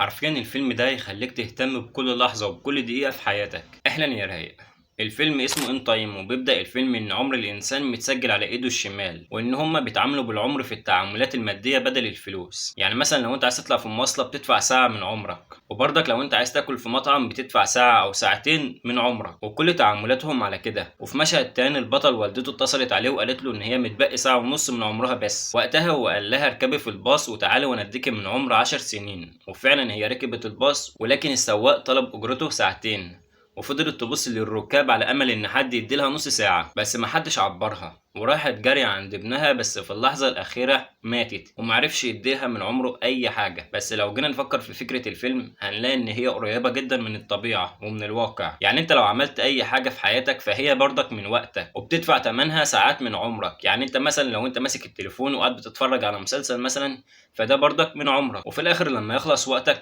حرفيا الفيلم ده يخليك تهتم بكل لحظة وبكل دقيقة في حياتك. اهلا يا رايق. الفيلم اسمه In Time، وبيبدأ الفيلم ان عمر الانسان متسجل على ايده الشمال، وان هما بيتعاملوا بالعمر في التعاملات المادية بدل الفلوس. يعني مثلا لو انت عايز تطلع في مواصلة بتدفع ساعة من عمرك، وبرضك لو انت عايز تاكل في مطعم بتدفع ساعة او ساعتين من عمرك، وكل تعاملاتهم على كده. وفي مشهد تاني البطل والدته اتصلت عليه وقالت له ان هي متبقي ساعة ونص من عمرها بس. وقتها هو قال لها اركبي في الباص وتعالي وانا اديكي من عمر 10 سنين، وفعلا هي ركبت الباص، ولكن السواق طلب اجرته ساعتين، وفضلت تبص للركاب على امل ان حد يديلها نص ساعة، بس محدش عبرها، وراحت جري عند ابنها، بس في اللحظة الأخيرة ماتت ومعرفش يديها من عمره أي حاجة. بس لو جينا نفكر في فكرة الفيلم هنلاقي إن هي قريبة جدا من الطبيعة ومن الواقع. يعني أنت لو عملت أي حاجة في حياتك فهي برضك من وقتك وبتدفع تمنها ساعات من عمرك. يعني أنت مثلا لو أنت ماسك التليفون وقاعد بتتفرج على مسلسل مثلا فده برضك من عمرك، وفي الآخر لما يخلص وقتك